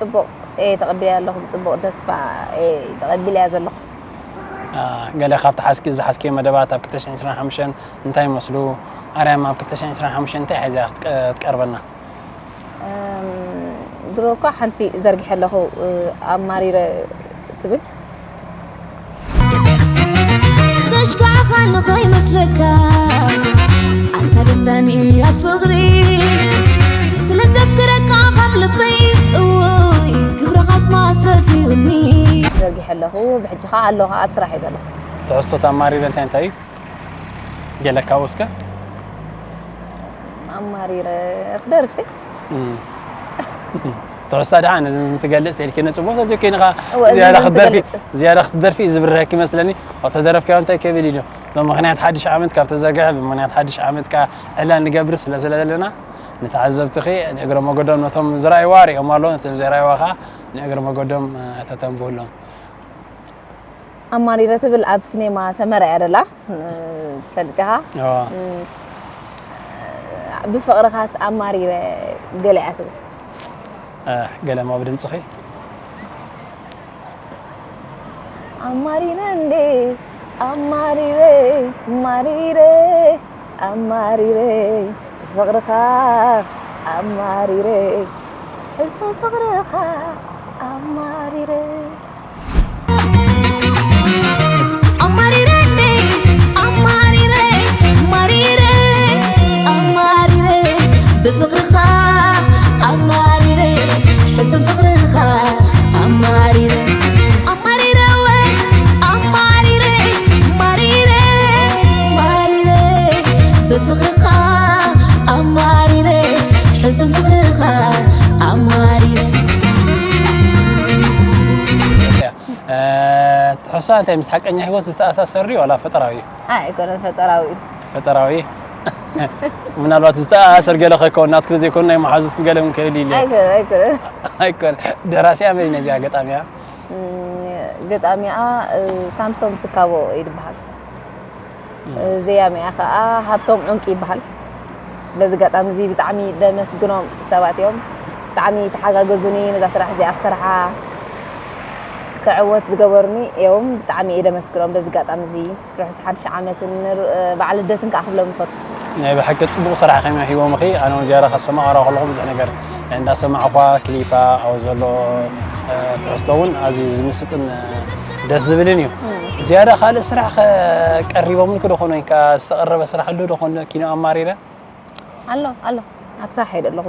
ጽቡቕ እየ ተቐቢለያ ኣለኹ። ብጽቡቕ ተስፋ እየ ተቐቢለያ ዘለኹ። ገለ ካብቲ ሓዝኪ ዝሓዝኪዮ መደባት ኣብ ክልተ ሽሕን ዕስራን ሓሙሽተን እንታይ ይመስሉ? ኣርያም ኣብ ክልተ ሽሕን ዕስራን ሓሙሽተን እንታይ ሒዛ ክትቀርበና? ድሮ እኳ ሓንቲ ዘርጊሐ ኣለኹ ኣማሪረ ትብል። ዘሽካዕኻ ንኸይመስለካ ኣንታ ደምዳሚ እያ ፍቕሪ ስለ ዘፍቅረካ ካብ ልበይ እውይ ግብርኻስ ማስተፊኡኒ። ዘርጊሐ ኣለኹ ብሕጂ ኸዓ ኣሎ ኣብ ስራሕ እየ ዘለኹ። ትሕዝቶት ኣማሪረ እንታይ እንታይ እዩ? ገለ ካብ እስከ ኣማሪረ ክደርፍ ትሕዝታ ደኣ ነዚ ትገልጽ ተልኪ ነጽቦ ተዚ ኮይንኻ ዝያዳ ክትደርፊ ዝያዳ ክትደርፊ ዝብርህክ ይመስለኒ። ኣብ ተደረፍካዮ እንታይ ከብል ኢሉ ብምኽንያት ሓድሽ ዓመት ካብ ተዘርግሐ ብምኽንያት ሓድሽ ዓመት ከኣ ዕላል ንገብር ስለ ስለ ዘለና ንተዓዘብትኺ ንእግረ መገዶም ነቶም ዝረኣይዋ ሪኦም ኣለዉ ነቶም ዘይረኣይዋ ከኣ ንእግረ መገዶም ተተንብህሎም። ኣማሪረ ትብል ኣብ ሲኔማ ሰመራ እያ ደላ ትፈልጥ ኢኻ። ብፍቕርኻስ ኣማሪረ ገለ እያ ትብል። ገለ ማ ብድምፅኺ ኣማሪረ እንዴ ኣማሪረ ማሪረ ኣማሪረ ብፍቕርኻ ኣማሪረ ሕሱም ፍቕርኻ ኣማሪረ ኣማሪረ እንዴ ኣማሪረ ማሪረ ኣማሪረ ብፍቕርኻ ኣማሪረ ሕሱም ፍቕርኻ ኣማሪረ ኣማሪረ ወ ኣማሪረ ማሪረ ማሪረ ብፍቕርኻ ኣማሪረ ሕሱም ፍቕርኻ ኣማሪረ ትሕሳ እንታይ ምስ ሓቀኛ ህይወት ዝተኣሳሰር ድዩ ዋላ ፈጠራዊ እዩ? ኣይኮነን ፈጠራዊ እዩ። ፈጠራዊ ምናልባት ዝተኣሳሰር ገለ ከይከውን ናትክ ዘይኮኑ ናይ መሓዙትክ ገለ እውን ክህል ኢለ ኣይኮነ ኣይኮነ ኣይኮነ ደራሲያ መን ነዚኣ ገጣሚያ ገጣሚኣ ሳምሶም ትካቦ እዩ ዝበሃል። ዘያሚኣ ከዓ ሃብቶም ዑንቂ ይበሃል። በዚ ኣጋጣሚ እዚ ብጣዕሚ ደመስግኖም ሰባት እዮም። ብጣዕሚ ተሓጋገዙኒ ነዛ ስራሕ እዚኣ ክሰርሓ ክዕወት ዝገበሩኒ እዮም። ብጣዕሚ እየ ደመስግኖም በዚ ኣጋጣሚ እዚ። ርሑስ ሓድሽ ዓመትን በዓል ልደትን ከዓ ክብሎም ይፈቱ። ናይ ብሓቂ ፅቡቕ ስራሕ ከመይ ሂቦምኺ ኣነ እውን ዝያዳ ከስተማቕራ ከለኹ ብዙሕ ነገር እንዳሰማዕኳ ክሊፓ ኣብ ዘሎ ትሕዝቶ እውን ኣዝዩ ዝምስጥን ደስ ዝብልን እዩ። ዝያዳ ካልእ ስራሕ ቀሪቦምልክ ዶ ኾነ ዝተቐረበ ስራሕ ኣሎ ዶ ኾነ ኪኖ ኣማሪረ? ኣሎ ኣሎ ኣብ ስራሕ እየ ዘለኹ።